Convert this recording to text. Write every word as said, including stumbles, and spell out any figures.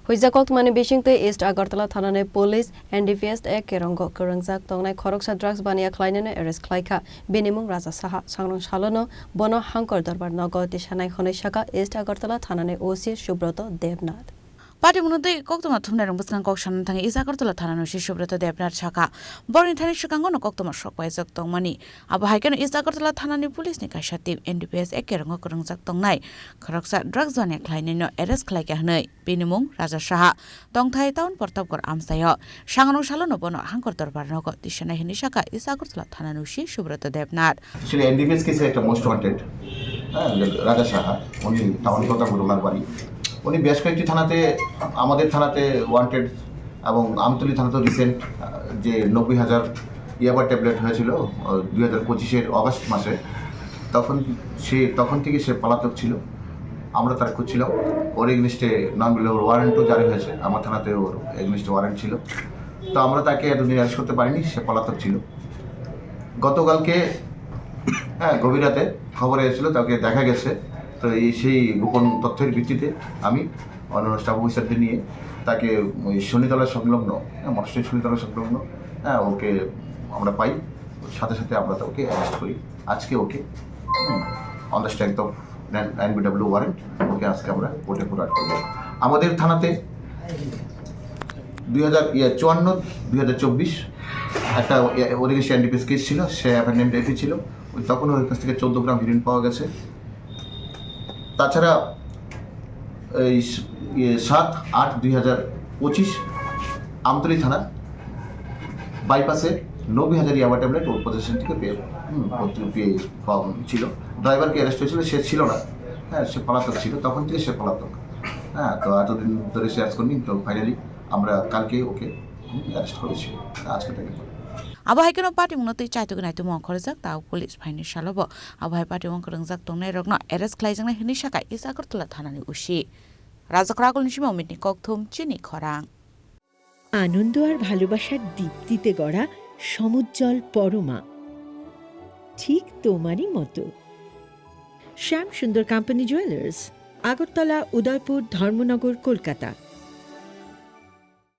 Huijak koktwmani bisingtwi East Agartala thanani police N D P S A kerongo kwrwngjak tongnai khoroksa drugs baniya khlainano arrest khlaikha. Bini mung Raja Saha. Sangrong salono bono Hangkor Dorbar nogo tisanai hwnwi sakha East Agartala thanani O C Subroto Debnath. Party mwnwi tei koktwma thumnairok bwskang kok sana thangwi East Agartala thanani O C Subroto Debnath sakha. Borokni thani swkango no koktwma sok paijak tongmani. Abo hai kheno East Agartala thanani police ni kaisa team N D P S A kerongo kwrwngjak tongnai khoroksa drugs baniya khlainaino arrest khlaikha hwnwi. Bini mung Raja Saha, tongthai town Pratapgarh amchaio. Sangrong salono bono Hangkor Dorbar nogo tisanai hwnwi sakha East Agartala thanani O C Subroto Debnath. Actually, N D P S case-এ একটা most wanted, হ্যাঁ, রাজা সাহা, উনি টাউন কথা ওনার বাড়ি। উনি বেশ কয়েকটি থানাতে, আমাদের থানাতে ওয়ান্টেড এবং আমতলী থানাতেও রিসেন্ট, আহ, যে নব্বই হাজার ইয়াবা ট্যাবলেট হয়েছিল, আহ, দুই হাজার পঁচিশের অগাস্ট মাসে, তখন সে, তখন থেকে সে পলাতক ছিল। আমরা তার খুঁজছিলাম। ওর এগেনস্টে নন বেলেবল ওয়ারেন্টও জারি হয়েছে, আমার থানাতে ওর এগেনস্টে ওয়ারেন্ট ছিল। তো আমরা তাকে এতদিন অ্যারেস্ট করতে পারিনি, সে পলাতক ছিল। গতকালকে, হ্যাঁ, গভীর রাতে খবর এসেছিল, তাকে দেখা গেছে। তো এই সেই গোপন তথ্যের ভিত্তিতে আমি অন্যান্য স্টাফ অফিসারদের নিয়ে তাকে ওই শনিতলা সংলগ্ন, হ্যাঁ, মঠশ্রী শনিতলা সংলগ্ন, হ্যাঁ, ওকে আমরা পাই। সাথে সাথে আমরা তাকে অ্যারেস্ট করি। আজকে ওকে, হুম, on the strength of nine B W warrant, ওকে আজকে আমরা কোর্টে ফরওয়ার্ড করবো। আমাদের থানাতে দুই হাজার, ইয়ে, চুয়ান্ন, দুই হাজার চব্বিশ একটা, ইয়ে, ওর এগেনস্টে N D P S case ছিল, সে এফ আই আর নেম রেখেছিল। ওই তখন ওর কাছ থেকে চোদ্দ গ্রাম হিরোইন পাওয়া গেছে। তাছাড়া এই স-, ইয়ে, সাত আট দুই হাজার পঁচিশ আমতলী থানা বাইপাসে নব্বই হাজার ইয়াবা ট্যাবলেট ওর পজিশন থেকে পেয়ে, হুম, পেয়ে পাওয়া ছিল। ড্রাইভারকে অ্যারেস্ট হয়েছিল, সে ছিল না, হ্যাঁ, সে পলাতক ছিল, তখন থেকে সে পলাতক। হ্যাঁ, তো এতদিন ধরে সে অ্যারেস্ট করিনি, তো ফাইনালি আমরা কালকে ওকে, হুম, অ্যারেস্ট করেছি, আজকে তাকে ধরে। Abo hai kheno party mungno twi chaitok nai tongmo ongkhorjak tao police phaini salobo. Abo hai party mung kwrwngjak tongnairokno arrest khlaijaknai hwnwi sakha East Agartala thanani O C. Rajakhor Agulni simi Omitni kokthum chini khorang. আনন্দ আর ভালোবাসার দীপ্তিতে গড়া সমুজ্জ্বল পরমা, ঠিক তোমারই মতো। শ্যাম সুন্দর company jewellers, Agartala, উদয়পুর, ধর্মনগর, কলকাতা।